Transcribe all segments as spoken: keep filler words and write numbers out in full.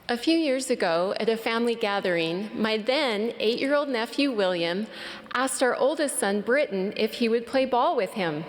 A few years ago, at a family gathering, my then eight-year-old nephew William asked our oldest son Britton if he would play ball with him.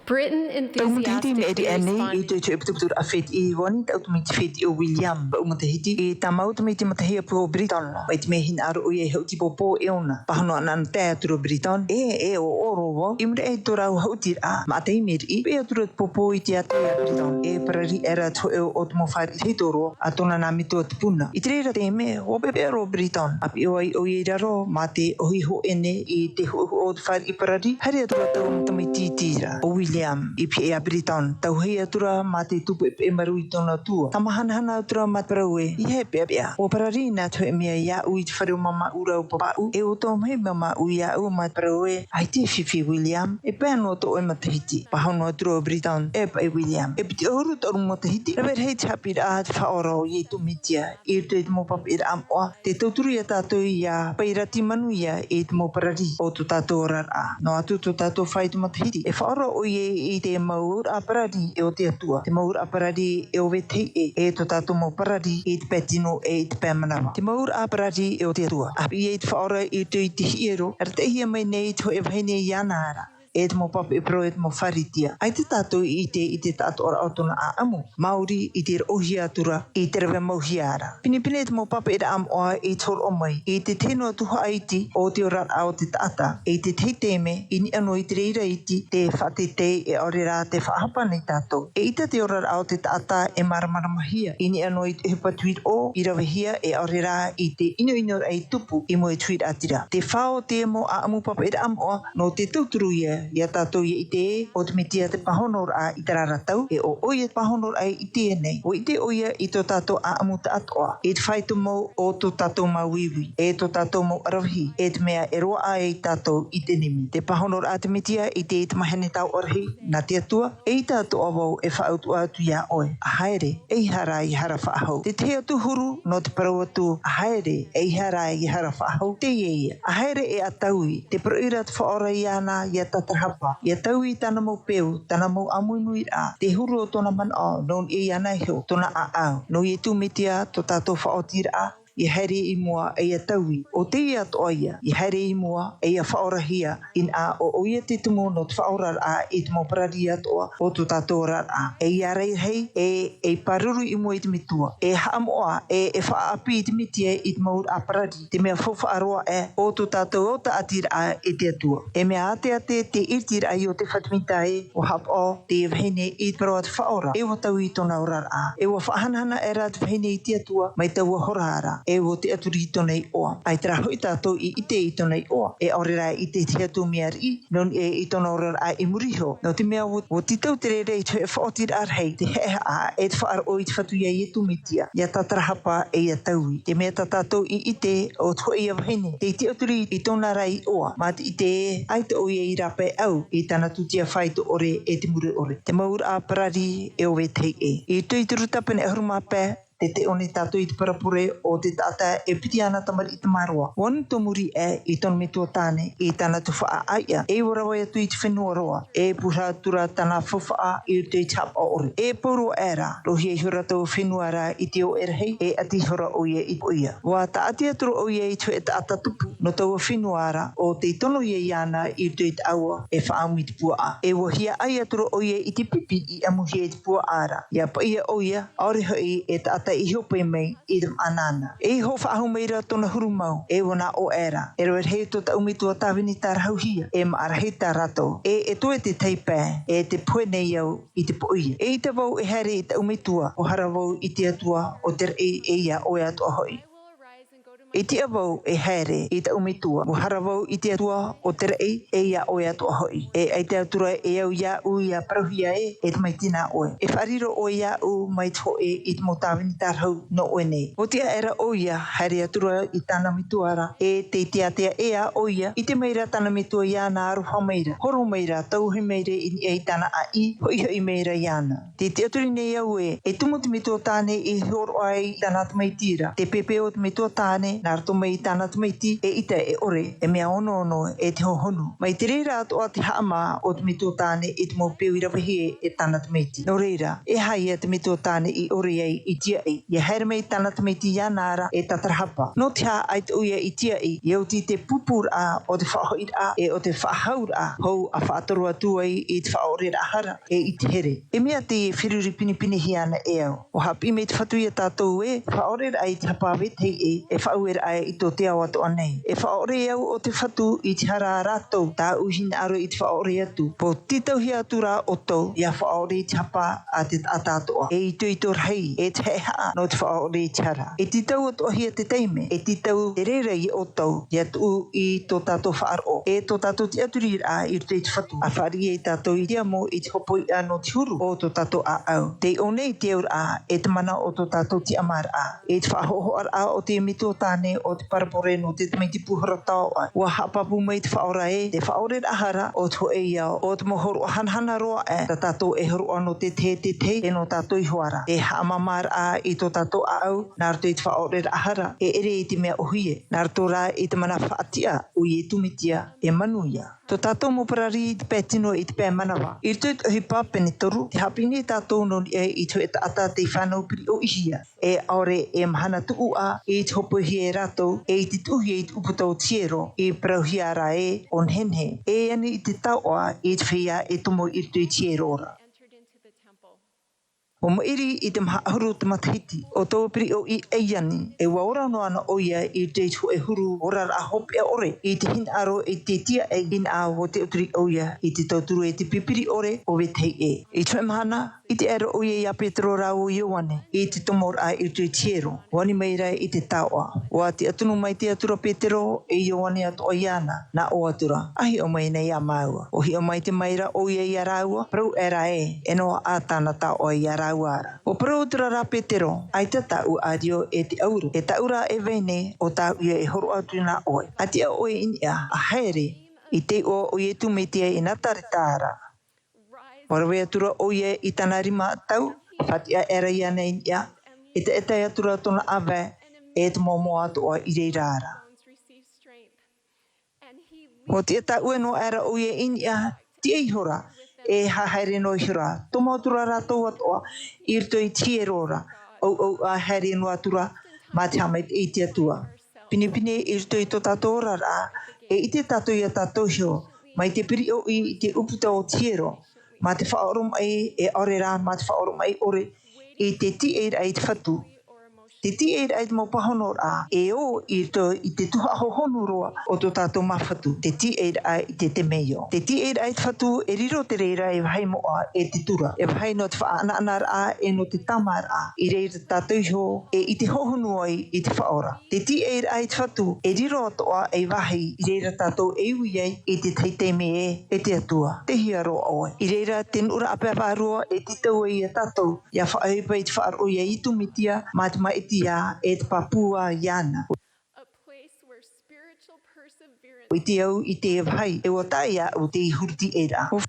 Britton enthusiastically responded. Tau matahiti mea ʻere ʻanei i te ʻoe putuputuraʻa fētiʻi, ʻua ani taʻu tamaiti fētiʻi ʻo William, paʻu matahiti, e tāmau tamaiti matahiapo ʻo Britton. Mai te mea hinaʻaro ʻoia e haʻuti pōpō e ʻona. Pāhono ana tae atu ra Britton, e, e ʻoʻoro vau. I muri aʻe i tō rāua haʻutiraʻa, maʻa taime riʻi, paʻi atu ra te pōpō i te ātea ia Britton. E parari aʻera te hōʻē o te mau fāriʻi tahito roa, a tōna nā metua tupuna. I te reira taime, ʻua peʻapeʻa roa Britton. ʻA piʻo ai ʻoia i raro, mā te ʻohi hōʻē nei i te huʻohuʻo o te fāriʻi parari, haere atu ra taua tamaiti iti ra, ʻo William, i pihaʻi ia Britton. Tauhia atu ra mā te tūpeʻepeʻe marū i tōna tua. Tāmāhanahana atu ra mā te parau ē, ʻeiaha e peʻapeʻa. ʻUa parari na te hōʻē mea iāʻu i te fare o māmāʻu rāua pāpaʻu, e ʻua tae mai māmāʻu iāʻu mā te parau ē, ʻaita e fifi William, e pae noa tō ʻoe matahiti. Pāhono atu ra ʻo Britton, e paʻi William, e piti ʻahuru tōʻu matahiti, rave rahi te haʻapiʻiraʻa a te faʻaora ʻoia i tō metua, i roto i te mau papaʻiraʻa moʻa, tē tauturu ia tātou ʻia pairati manuia i te mau parari o tō tātou oraraʻa. Noa atu tō tātou faito matahiti, e faʻaora ʻoia i te mau auraʻa parari e o te Atua, te mau auraʻa parari e o vetahi ʻē, e tō tātou mau parari i te pae tino e i te pae manava. Te mau auraʻa parari e o te Atua. ʻA piʻi i te faʻaora i roto i te hiero, arataʻihia mai nei te hōʻē vahine iāna ra, e te mau pāpaʻi parau e te mau Pharisea. ʻAita tātou i ʻite i te taʻatoʻaraʻa o tōna ʻāʻamu, maori i te roʻohia atu ra i te rave mauhia ra. Pinepine te mau papaʻiraʻa moʻa i te hōroʻa mai i te tahi noa tuhaʻa iti o te oraraʻa o te taʻata. I te tahi taime, i niʻa noa i te reira iti, te faʻateitei e ʻaore rā te faʻahapa nei tātou. Eʻita te oraraʻa o te taʻata e māramaramahia, i niʻa noa i te ʻohipa tuiroʻo i ravehia e ʻaore rā i te ʻinoʻinoraʻa i tupu i mua i te huiraʻatira. Te fā o te mau ʻāʻamu papaʻiraʻa moʻa, nō te tauturu ia, ia tātou ia ʻite ē, ʻo te Mesia te pāhonoraʻa i terā ra tau, e ʻo ʻoia te pāhonoraʻa i teie nei. ʻUa ʻite ʻoia i tō tātou ʻāʻamu taʻatoʻa, i te faito mau o tō tātou māuiui, e tō tātou mau ʻaravihi, e te mea e roaʻa ai tātou i te nimi. Te pāhonoraʻa a te Mesia i te, i te mahana taoʻa rahi, nā te Atua, eʻita atoʻa vau e faʻautuʻa atu iā ʻoe, ʻa haere, ʻeiaha rā ʻia hara faʻahou. Te tahi atu huru nō te parau atu, ʻa haere, ʻeiaha rā ʻia hara faʻahou, teie ïa. ʻA haere e ʻa taui, tē parau ra te Faʻaora iāna ʻia tātarahapa, ʻia taui i tāna mau peu, tāna mau ʻāmuimuiraʻa, te huru o tōna manaʻo, nō niʻa iāna iho, tōna ʻāʻau. Nō Iesu Mesia tō tātou faʻaotiraʻa, ʻia haere i mua, e ʻia taui. ʻO teie atoʻa ïa, ʻia haere i mua, e ʻia faʻaorahia, inaha ʻo ʻoia te tumu nō te faʻaoraraʻa i te mau parari atoʻa o tō tātou oraraʻa. E ʻia rahi, e, e pāruru i mua i te Metua. E haʻamoʻa, e, e faʻaʻapi i te Mesia i te mau auraʻa parari, te mea faufaʻa roa aʻe o tō tātou taʻatiraʻa e te Atua. E mea āteate te ʻiritiraʻa ïa o te Fatimita ē, ʻua haʻapaʻo te vahine i te parau a te Faʻaora, e ʻua taui i tōna oraraʻa, e ʻua faʻahanahana aʻera te vahine i te Atua, mai taua hora ra, e ʻua tiʻaturi i tōna iʻoa. ʻAita rā hoʻi tātou i ʻite i tōna iʻoa, e ʻaore rā i te tahi atu mea riʻi, nō niʻa i tōna oraraʻa i muri iho, nō te mea ʻua, ʻua tītau te reira i te faʻaotiraʻa rahi, te haʻehaʻa, e te faʻaroʻo i te Fatu iā Iesu Mesia, ʻia tātarahapa e ʻia taui. Te mea tā tātou i ʻite, ʻo te hōʻē ïa vahine, tei tiʻaturi i tōna ra iʻoa, mā te ʻite ē, ʻaita ʻoia i rāpae au i tāna tūtia faito ʻore e te mure ʻore. Te mau auraʻa parari e o vetahi ʻē. I roto i te Luka pene ʻahuru mā pae, tē taiʻo nei tātou i te parabole o te taʻata e piti āna tamariʻi tamaroa. ʻUa nui tō muri aʻe i tōna metua tāne i tāna tuhaʻa ʻāiʻa, e ʻua rave atu i te fenua roa, e pūhā atu ra tāna faufaʻa i roto i te haʻapaʻo ʻore. E pauroa aʻera, roʻohia ihora taua fenua ra i te oʻe rahi, e ʻati ihora ʻoia i te poʻia. ʻUa tāʻati atu ra ʻoia i te hōʻē taʻata tupu nō taua fenua ra, ʻo tei tono ïa iāna i roto i te ʻāua e faʻaʻamu i te puaʻa. E ʻua hiaʻai atu ra ʻoia i te pipi i ʻamuhia i te puaʻa ra. ʻIa paʻi ïa ʻoia, ʻaore hoʻi e taʻata i hope mai i te maʻa nāna. E iho faʻahou mai ra tōna huru mau, e ʻua nā ʻō aʻera, e rave rahi tō tāʻu metua tāvini tārahuhia, e māʻa rahi tā rātou. E, e toe te taipe, e tē pohe nei au i te poʻia. ʻEita vau e haere i tāʻu metua, ʻua hara vau i te Atua o te raʻi e iā ʻoe atoʻa hoʻi. E tiʻa vau e haere i tāʻu metua, ʻua hara vau i te Atua o te raʻi e iā ʻoe atoʻa hoʻi. E ʻaita atu ra e au iāʻu ʻia parauhia ē, e tamaiti nā ʻoe. E faʻariro ʻoe iāʻu mai te hōʻē i te mau tāvini tārahu nō ʻoe nei. ʻUa tiʻa aʻera ʻoia, haere atu ra i tāna metua ra, e tei teatea ʻē ā ʻoia, ʻite mai ra tāna metua iāna, aroha mai ra, horo mai ra, tauahi mai ra i niʻa i tāna ʻāʻī, hoʻihoʻi mai ra iāna. Tē tiʻaturi nei au ē, e tumu te metua tāne i hōroʻa ai i tāna tamaiti ra. Te pēpē o te metua tāne, nā roto mai i tāna tamaiti, eʻita e ʻore, e mea onoono e te hohonu. Mai te reira atoʻa te haʻamā o te metua tāne i te mau peu i ravehia e tāna tamaiti. Nō reira, e aha ia te metua tāne i ʻore ai i tiaʻi? ʻIa haere mai tāna tamaiti iāna ra e tātarahapa. Nō te aha ʻaita ʻoia i tiaʻi? ʻIa oti te pūpūraʻa o te faʻahoʻiraʻa e o te faʻahauraʻa hou a faʻatoro atu ai i te faʻaʻoreraʻa hara e i te here. E mea teie e feruri pinepinehia ana e au. ʻUa haʻapiʻi mai te Fatu ia tātou ē, faʻaʻoreraʻa i te hapa vetahi ʻē, e faʻaueraʻa i tō te ao atoʻa nei. E faʻaʻore au o te Fatu i te hara a rātou tāʻu hinaʻaro i te faʻaʻore atu. Pō tītauhia atu rā ʻoutou ʻia faʻaʻore i te hapa a te taʻata atoʻa. E itoito rahi, e te haʻehaʻa nō te faʻaʻore i te hara. E tītau atoʻahia te taime, e tītau te reira ia ʻoutou, ʻia tuʻu i tō tātou faʻaroʻo, e tō tātou tiʻaturiraʻa i roto i te Fatu. ʻA fāriʻi ai tātou i te amo i te hopoiʻa nō te huru o tō tātou ʻāʻau. Tei ʻō nei te auraʻa, e te mana o tō tātou tiʻamāraʻa. I te faʻahoʻohoʻaraʻa o te metua tāne o te parabole nō te tamaiti pūhoro taoʻa. ʻUa haʻapāpū mai te Faʻaora ē, te faʻaʻoreraʻa hara o te hōʻē ao, o te mau hōroʻa hanahana roa aʻe, tā tātou e hōroʻa nō te tahi e te tahi, e nō tātou iho ā rā. E haʻamāmāraʻa i tō tātou ʻāʻau, nā roto i te faʻaʻoreraʻa hara, e ʻere i te mea ʻōhie, nā roto rā i te mana faʻatiʻa o Iesu Mesia, e manuia. Tō tātou mau parari i te pae tino i te pae manava. I roto i te ʻohipa pene toru, tē haʻapiʻi nei tātou nō niʻa i te hōʻē taʻata tei fānau piriʻoʻihia. E ʻaore e mahana tuʻu ā i te hopoihia e rātou, e i te tuʻuhia i te ʻūputa o te hiero, i parauhia rā ē, ʻo nehenehe. E ani i te taoʻa i te feiā e tomo i roto i te hiero ra. ʻUa maʻiri i te maha ʻahuru o te matahiti, ʻo tō piriʻoʻi ʻAiane, e ʻua ora noa ana ʻoia i roto i te hōʻē huru oraraʻa hopeʻa ʻore, i te hinaʻaro i te tiaʻi hinaʻaro o te ʻauturu ʻoia, i te tauturu e te pipiri ʻore o vetahi ʻē. I te hōʻē mahana, ʻite aʻera ʻoia iā Petero rāua ʻo Ioane, i te tomoraʻa i roto i te hiero. ʻUa ani mai rā i te taoʻa. ʻUa tiʻatunu mai te atura Petero e Ioane atoʻa iāna, nā ʻō atura, ʻa hiʻo mai nei iā māua. ʻO hiʻo mai te maira ʻoia iā rāua, parau aʻera ē, e noaʻa tāna taoʻa iā rāua ra. ʻUa parau atura rā Petero, ʻaita tāʻu ʻārio e te ʻauro, e tāʻu rā e vai nei, ʻo tāʻu ia e hōroʻa atu nā ʻoe. ʻA tiʻa ʻoe i niʻa, ʻa haere, i te iʻoa o Iesu Mesia i Nazareta ra. ʻUa rave atura ʻoia i tāna rima tau, ʻa fātiʻa aʻera iāna i niʻa, e taetae atura tōna ʻāvae, e te moamoa atoʻa i reira ra. ʻUa tiʻa taʻue noa aʻera ʻoia i niʻa, tiʻa ihora, e haere noa ihora, tomo atura rātou atoʻa, i roto i te hiero ra, ʻauʻauʻa haere noa atura, mā te haʻamaitaʻi i te Atua. Pinepine i roto i tō tātou oraraʻa, e ʻite tātou iā tātou iho, mai te piriʻoʻi i te ʻūputa o te hiero, mā te faʻaoromaʻi e ʻaore rā, mā te faʻaoromaʻi ʻore, i te tiʻairaʻa i te Fatu. Te tiʻairaʻa i te mau pāhonoraʻa, e ō i roto i te tuhaʻa hohonu roa o tō tātou māfatu, te tiʻairaʻa i te temeio. Te tiʻairaʻa i te Fatu, e riro te reira e vāhi moʻa e te tura, e vāhi nō te faʻaʻanaʻanaraʻa, e nō te tāmāraʻa, i reira tātou iho, e i te hohonu ai i te Faʻaora. Te tiʻairaʻa i te Fatu, e riro atoʻa ei vāhi, i reira tātou e ui ai i te tahi taime ē, e te Atua, tei hea roa ʻoe. I reira te nuʻuraʻa pae vārua e tītau ai iā tātou, ʻia faʻaʻohipa i te faʻaroʻo iā Iesu Mesia, mā te maʻiti ā, e te pāpū ā iāna. ʻIte au i te vāhi, e ʻua tae aʻu tei huru tiʻairaʻa.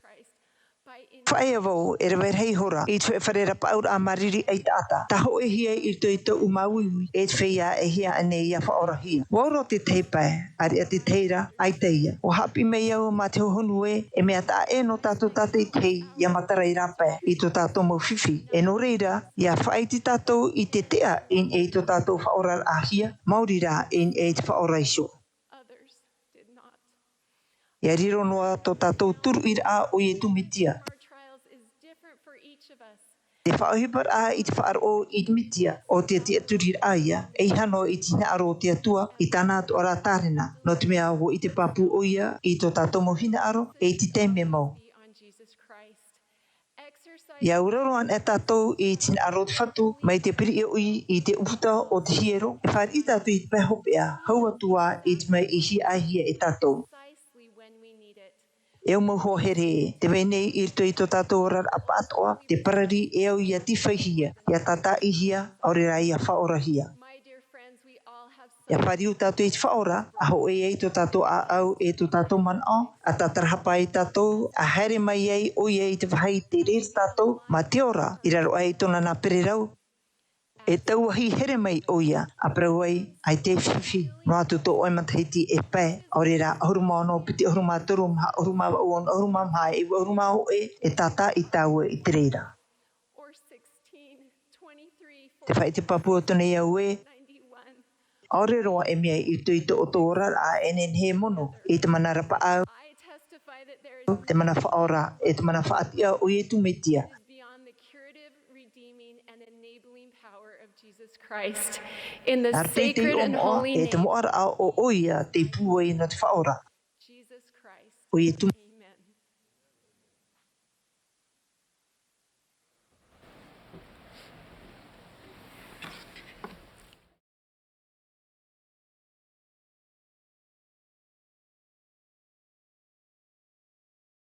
Faʻaea vau, e rave rahi ihora, i te hōʻē fare rapaʻauraʻa māriri ʻaitaʻata, tāhōʻēhia i roto i tōʻu māuiui, e te feiā e hia ānei ʻia faʻaorahia. ʻUa ora te tahi pae, ʻāreʻa te tahi ra, ʻaita ia. ʻUa haʻapiʻi mai au mā te hohonu ē, e mea taʻa ʻē nō tātou tātaʻitahi, ʻia matara i rāpae, i tō tātou mau fifi. E nō reira, ʻia faʻaʻite tātou i te tiʻa i niʻa i tō tātou faʻaoraraʻahia, maori rā i niʻa i te Faʻaora iho. ʻIa riro noa tō tātou turuʻiraʻa o Iesu Mesia. Te faʻaʻohiparaʻa i te faʻaroʻo i te Mesia, ʻo te tiʻaturiraʻa ia, e ʻeiaha noa i te hinaʻaro o te Atua, i tāna atoʻa rā tārena, nō te mea ʻua ʻite pāpū ʻoia, i tō tātou mau hinaʻaro, e i te taime mau. ʻIa auraro ana tātou i te hinaʻaro o te Fatu, mai te piriʻoʻi i te ʻūputa o te hiero, e fāriʻi tātou i te pae hopeʻa, hau atu ā i te mea i hiaʻaihia e tātou. E au mau hoa here, tē vai nei i roto i tō tātou oraraʻa pāʻatoʻa, te parari e au ʻia tīfaihia, ʻia tātaʻihia, ʻaore rā ʻia faʻaorahia. ʻIa fāriu tātou i te Faʻaora, ʻa hōʻē ai tō tātou ʻāʻau e tō tātou manaʻo, ʻa tātarahapa ai tātou, ʻa haere mai ai ʻoia i te vāhi tei reira tātou, mā te ora, i raro aʻe i tōna nā pererau. E tauahi here mai ʻoia, a parau ai, ʻaita e fifi, noa atu tō ʻoe matahiti e pae, ʻaore rā ʻahuru mā ono piti ʻahuru mā toru, maha ʻahuru mā vaʻu ono ʻahuru mā maha, e ua ʻahuru mā hōʻē, e tātāʻi tāua i te reira. Te faʻaʻite pāpū atu nei au ē, ʻaore roa e mea i roto i tō ʻoutou oraraʻa e nehenehe e mono i te mana rapaʻau, te mana faʻaora, e te mana faʻatiʻa o Iesu Mesia. Nā roto i te iʻoa moʻa, e te moʻaraʻa o ʻoia tei pūai nō te faʻaora. O Iesu